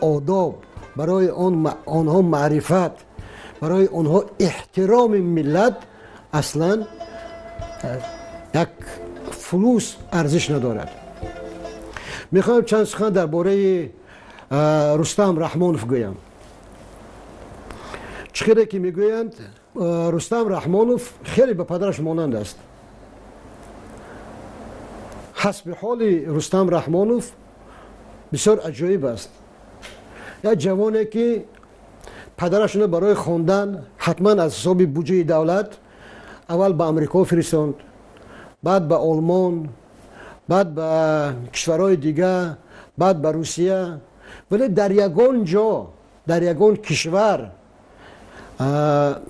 Одоб, барои онҳо маърифат, барои онҳо эҳтироми миллат аслан як флус арзиш надорад. Мехоҳам чанд сухан дар бораи Рустам Раҳмонов гӯям. Чӣ хеле ки мегӯянд, Рустам Раҳмонов хеле ба падараш монанд аст. Ҳасби ҳоли Рустам Раҳмонов бисёр аҷоиб аст. Як ҷавоне, ки падарашонро барои хондан ҳатман аз ҳисоби буҷаи давлат аввал ба Амрико фиристонд, баъд ба Олмон, баъд ба кишварҳои дигар, баъд ба Русия, вале дар ягон ҷо, дар ягон кишвар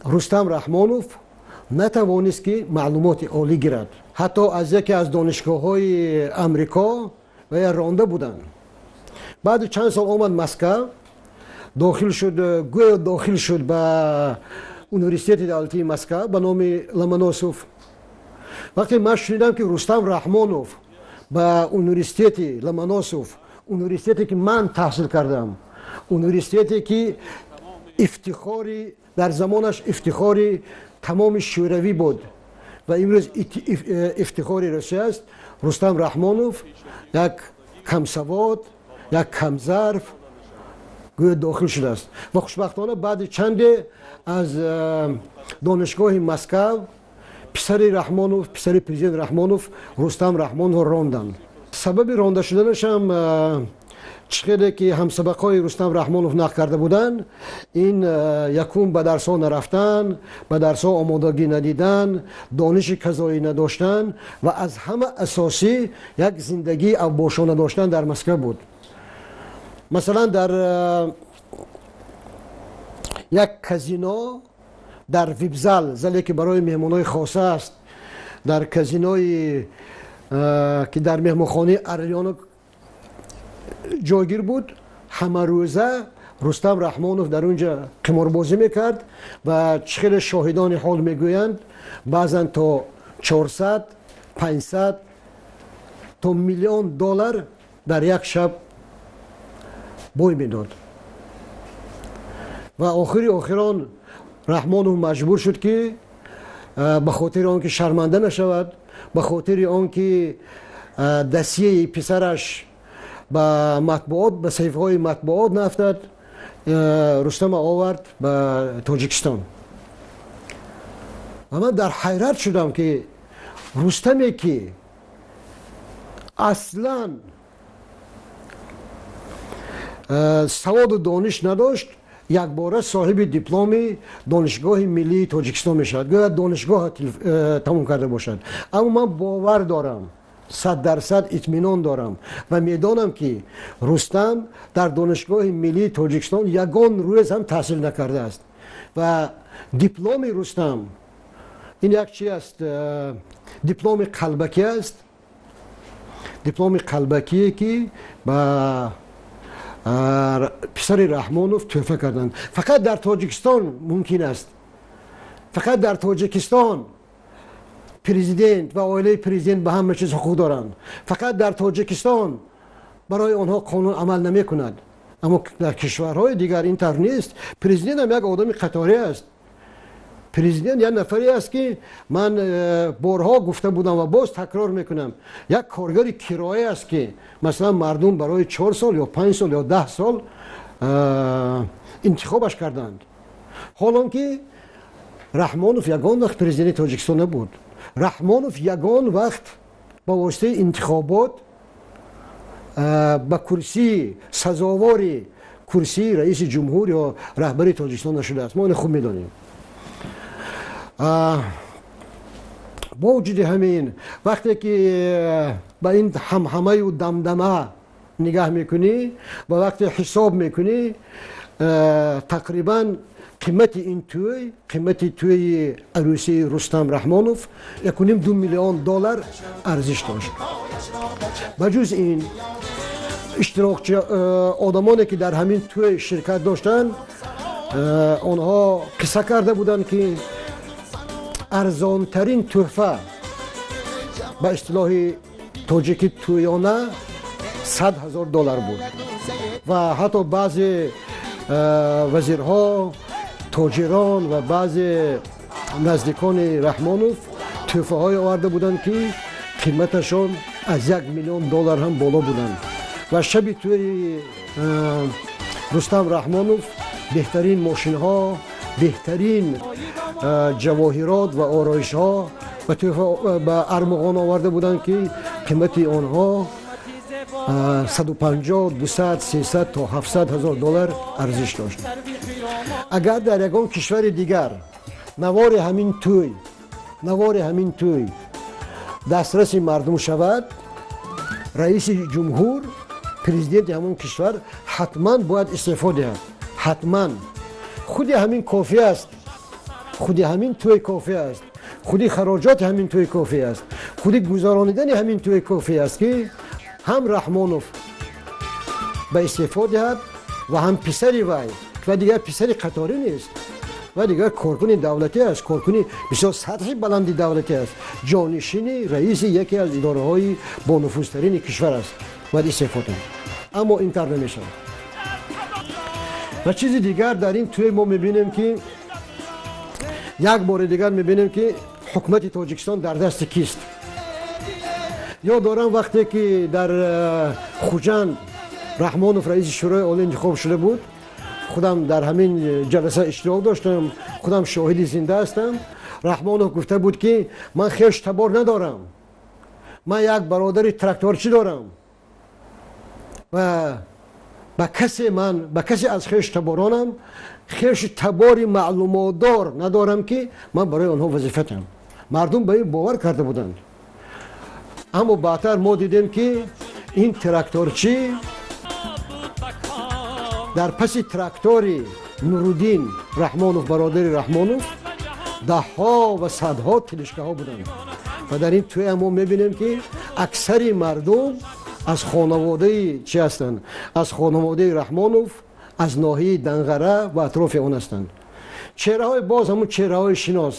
Рустам Раҳмонов натавонист, ки маълумоти олӣ гирад. Ҳатто аз яке аз донишгоҳҳои Амрико вая ронда буданд. Баъди чанд сол омад Москав, дохил шуд, гӯё дохил шуд ба Университети давлатии Москав ба номи Ломоносов. Вақте ман шунидам, ки Рустам Раҳмонов ба университети Ломоносов, университете, ки ман таҳсил кардам, университете, ки ифтихори дар замонаш ифтихори тамоми Шӯравӣ буд ва имрӯз ифтихори Русия аст, Рустам Раҳмонов, як камсавод, як камзарф, гӯё дохил шудааст. Ва хушбахтона баъди чанде аз донишгоҳи Москав писари Раҳмонов, писари президент Раҳмонов, Рустам Раҳмоновро ронданд. Сабаби ронда шуданашам, чӣ хеле ки ҳамсабақҳои Рустам Раҳмонов нақл карда буданд, ин якум ба дарсҳо нарафтан, ба дарсҳо омодагӣ надидан, дониши казоӣ надоштан ва аз ҳама асосӣ як зиндагии авбошона доштан дар Москва буд. Масалан, дар як казино, дар вип-зал, зале, ки барои меҳмонҳои хоса аст, дар казинои, ки дар меҳмонхонаи Орлёнок ҷойгир буд, ҳамарӯза Рустам Раҳмонов дар он ҷа қиморбозӣ мекард ва чӣ хеле шоҳидони ҳол мегӯянд, баъзан то 400, 500 то миллион доллар дар як шаб бой медод. Ва охири охирон Раҳмонов маҷбур шуд, ки ба хотири он ки шарманда нашавад, ба хотири он ки досьеи писараш ба матбуот, ба саҳифаҳои матбуот наафтад, Рустама овард ба Тоҷикистон. Ва ман дар ҳайрат шудам, ки Рустаме, ки аслан саводу дониш надошт, якбора соҳиби дипломи Донишгоҳи миллии Тоҷикистон мешавад, гӯяд донишгоҳ тамом карда бошад. Аммо ман бовар дорам, 100% итминон дорам ва медонам, ки Рустам дар Донишгоҳи миллии Тоҷикистон ягон рӯз ҳам таҳсил накардааст. Ва дипломи Рустам ин як чи аст? Дипломи қалбакӣ аст, дипломи қалбакие, ки ба писари Раҳмонов тӯҳфа карданд. Фақат дар Тоҷикистон мумкин аст, фақат дар Тоҷикистон президент ва оилаи президент ба ҳама чиз ҳуқуқ доранд, фақат дар Тоҷикистон барои онҳо қонун амал намекунад. Аммо дар кишварҳои дигар ин тавр нест. Президентам як одами қаторӣ аст. Президент як нафаре аст, ки ман борҳо гуфта будам ва боз такрор мекунам, як коргари кироя аст, ки масалан мардум барои 4 сол ё 5 сол ё 10 сол интихобаш карданд. Ҳолон ки Раҳмонов ягон вақт президенти Тоҷикистон набуд. Раҳмонов ягон вақт ба воситаи интихобот ба курсии сазовори курсии раиси ҷумҳур ё раҳбари Тоҷикистон нашудааст. Мо ина хуб медонем. Бо вуҷуди ҳамин, вақте ки ба ин ҳамҳамаю дамдама нигаҳ мекунӣ ва вақте ҳисоб мекунӣ, тақрибан қимати ин тӯй, қимати тӯйи арӯсии Рустам Раҳмонов 1,5-2 миллион доллар арзиш дошт. Ба ҷуз ин, иштирокчи одамоне, ки дар ҳамин тӯй ширкат доштанд, онҳо қисса карда буданд, ки арзонтарин тӯҳфа, ба истилоҳи тоҷикӣ тӯёна, 100 000 доллар буд. Ва ҳатто баъзе вазирҳо, тоҷирон ва баъзе наздикони Раҳмонов тӯҳфаҳое оварда буданд, ки қиматашон аз 1 миллион доллар ҳам боло буданд. Ва шаби тӯи Рустам Раҳмонов беҳтарин мошинҳо, беҳтарин ҷавоҳирот ва ороишҳо ба армуғон оварда буданд, ки қимати онҳо 150, 200, 300 то 700 ҳазор доллар арзиш дошт. Агар дар ягон кишвари дигар навори ҳамин тӯй дастраси мардум шавад, раиси ҷумҳур, президенти ҳамон кишвар ҳатман бояд истеъфо диҳад, ҳатман. Худи ҳамин кофӣ аст, худи ҳамин тӯй кофӣ аст, худи хароҷоти ҳамин тӯй кофӣ аст, худи гузаронидани ҳамин тӯй кофӣ аст, ки ҳам Раҳмонов ба истеъфо диҳад ва ҳам писари вай. Ва дигар писари қаторӣ нест, ва дигар коркуни давлатӣ аст, коркуни бисёр сатҳи баланди давлатӣ аст, ҷонишини раиси яке аз идораҳои бонуфузтарини кишвар аст, бояд истеъфо диҳад, аммо ин тавр намешавад. Ва чизи дигар, дар ин тӯй мо мебинем, ки як бори дигар мебинем, ки ҳукумати Тоҷикистон дар дасти кист. Ёд дорам, вақте ки дар Хуҷанд Раҳмонов раиси Шӯрои Олӣ интихоб шуда буд, худам дар ҳамин ҷаласа иштирок доштам, худам шоҳиди зинда ҳастам. Раҳмонов гуфта буд, ки ман хеш табор надорам, ман як бародари тракторчӣ дорам ва ба касе ман ба касе аз хеш таборонам хеши табори маълумотдор надорам, ки ман барои онҳо вазифа диҳам. Мардум ба ин бовар карда буданд, аммо баъдтар мо дидем, ки ин тракторчӣ, дар паси трактори Нуруддин Раҳмонов, бародари Раҳмонов, даҳҳо ва садҳо тележкаҳо буданд. Ва дар ин тӯя мо мебинем, ки аксари мардум аз хонаводаи чӣ ҳастанд? Аз хонаводаи Раҳмонов, аз ноҳияи Данғара ва атрофи он ҳастанд. Чеҳраҳои боз ҳамун чеҳраҳои шинос: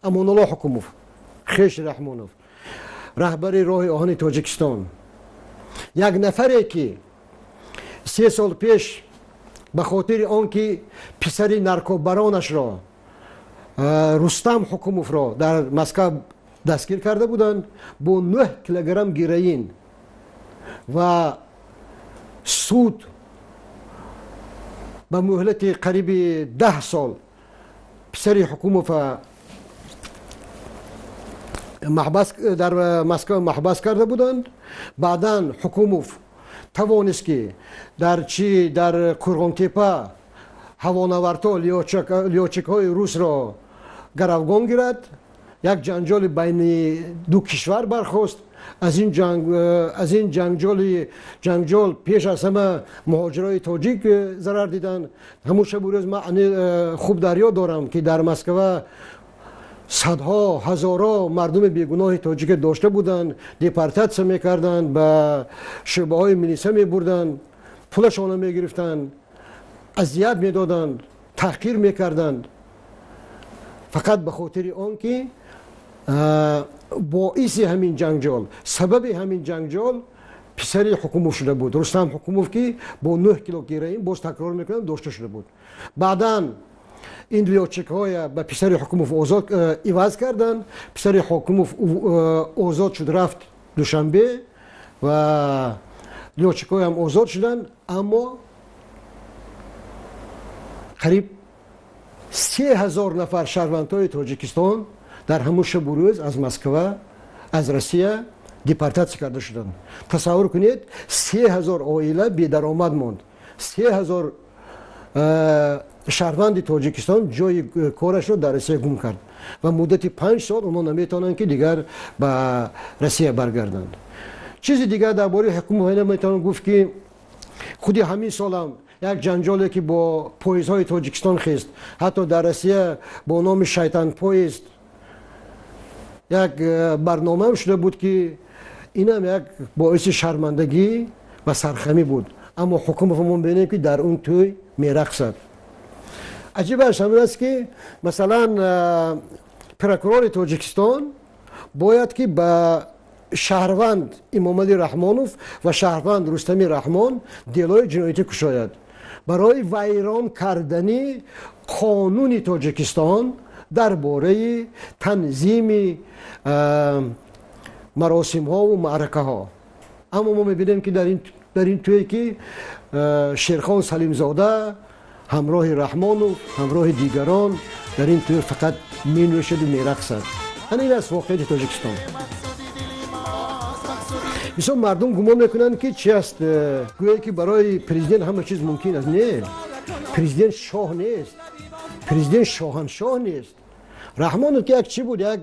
Амонулло Ҳукумов, хеши Раҳмонов, раҳбари роҳи оҳани Тоҷикистон, як нафаре, ки 3 сол пеш ба хотири он ки писари наркобаронашро, Рустам Ҳукумовро, дар Москав дастгир карда буданд бо 9 килограмм героин ва суд ба муҳлати қариби 10 сол писари Ҳукумова маҳбас, дар Москва маҳбас карда буданд. Баъдан Ҳукумов тавонист, ки дар чи дар Қурғонтепа ҳавонавардҳо, лётчикҳои русро гаравгон гирад. Як ҷанҷоли байни ду кишвар бархост. Аз ин ҷанҷол пеш аз ҳама муҳоҷирои тоҷик зарар диданд. Ҳамун шабу рӯз ман хуб дар ёд дорам, ки дар Москва садҳо, ҳазорҳо мардуми бегуноҳи тоҷике дошта буданд, депортатсия мекарданд, ба шӯъбаҳои милиса мебурданд, пулашонро мегирифтанд, азият медоданд, таҳқир мекарданд, фақат ба хотири он ки боиси ҳамин ҷанҷол, сабаби ҳамин ҷанҷол писари Ҳукумов шуда буд, Рустам Ҳукумов, ки бо 9 кило героин, боз такрор мекунам, дошта шуда буд. Баъдан ин лётчикҳоя ба писари Ҳукумов озод иваз карданд. Писари Ҳукумов озод шуд, рафт Душанбе ва лётчикҳоям озод шуданд, аммо қариб 3000 нафар шаҳрвандҳои Тоҷикистон дар ҳамун шабу рӯз аз Москва, аз Россия депортатсия карда шуданд. Тасаввур кунед, 3000 оила бедаромад монд, 3000 шаҳрванди Тоҷикистон ҷои корашро дар Россия гум кард ва муддати 5 сол онҳо наметавонанд, ки дигар ба Россия баргарданд. Чизи дигар дар бораи ҳукумат метавон гуфт, ки худи ҳамин солам як ҷанҷоле, ки бо поездҳои Тоҷикистон хест, ҳатто дар Россия бо номи «Шайтан поезд» як барномаам шуда буд, ки инам як боиси шармандагӣ ва сархамӣ буд. Аммо Ҳукумов мо мебинем, ки дар он тӯй мерақсад. Аҷибаш ҳамин аст, ки масалан прокурори Тоҷикистон бояд ки ба Шаҳрванд Имомалӣ Раҳмонов ва шаҳрванд Рустами Раҳмон делои ҷиноятӣ кушояд барои вайрон кардани қонуни Тоҷикистон дар бораи танзими маросимҳову маъракаҳо. Аммо мо мебинем, ки дар ин тӯе, ки Шерхон Салимзода ҳамроҳи Раҳмонов, ҳамроҳи дигарон дар ин тӯй фақат менӯшаду мерақсад. Ана ин аст воқеияти Тоҷикистон. Бисёр мардум гумон мекунанд, ки чи аст, гӯе ки барои президент ҳама чиз мумкин аст. Не, президент шоҳ нест, президент шоҳаншоҳ нест. Раҳмонов ки як чӣ буд, як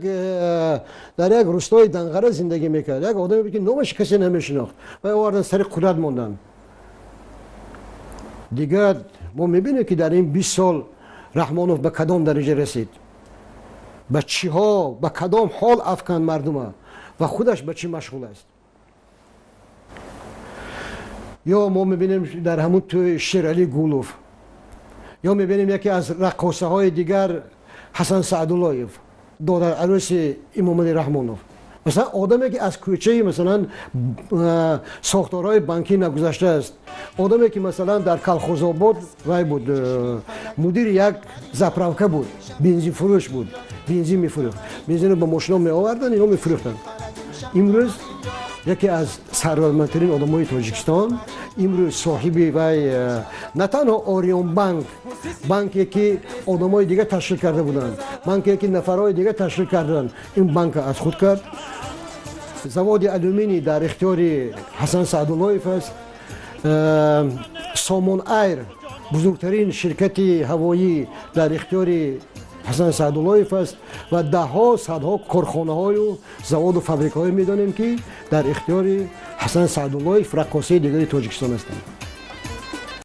дар як рустои Данғара зиндагӣ мекард, як одаме буд, ки номаш касе намешинохт ва овардан, сари қудрат монданд. Дигар мо мебинем, ки дар ин 20 сол Раҳмонов ба кадом дараҷа расид, ба чиҳо, ба кадом ҳол афканд мардума ва худаш ба чӣ машғул аст. Ё мо мебинем дар ҳамун тӯи Шералӣ Гулов, ё мебинем яке аз раққосаҳои дигар, Ҳасан Саъдуллоев, додарарӯси Имомалӣ Раҳмонов, масалан, одаме ки аз кӯчаи, масалан, сохторҳои банкӣ нагузаштааст, одаме ки, масалан, дар Калхозобод вай буд, мудири як заправка буд, бензинфурӯш буд, бензин мефурӯхт, бензинро ба мошино меоварданд, ино мефурӯхтанд. Имрӯз яке аз сарватмандтарин одамои Тоҷикистон, имрӯз соҳиби вай на танҳо Ориёнбанк, банке ки одамои дигар ташкил карда буданд, банке ки нафарҳои дигар ташкил карданд, ин банка аз худ кард. Заводи алюминий дар ихтиёри Ҳасан Саъдуллоев аст. Сомон Айр, бузургтарин ширкати ҳавоӣ, дар ихтиёри Ҳасан Саъдуллоев аст ва даҳҳо, садҳо корхонаҳою заводу фабрикаҳое медонем, ки дар ихтиёри Ҳасан Саъдуллоев, раққосаи дигари Тоҷикистон ҳастанд.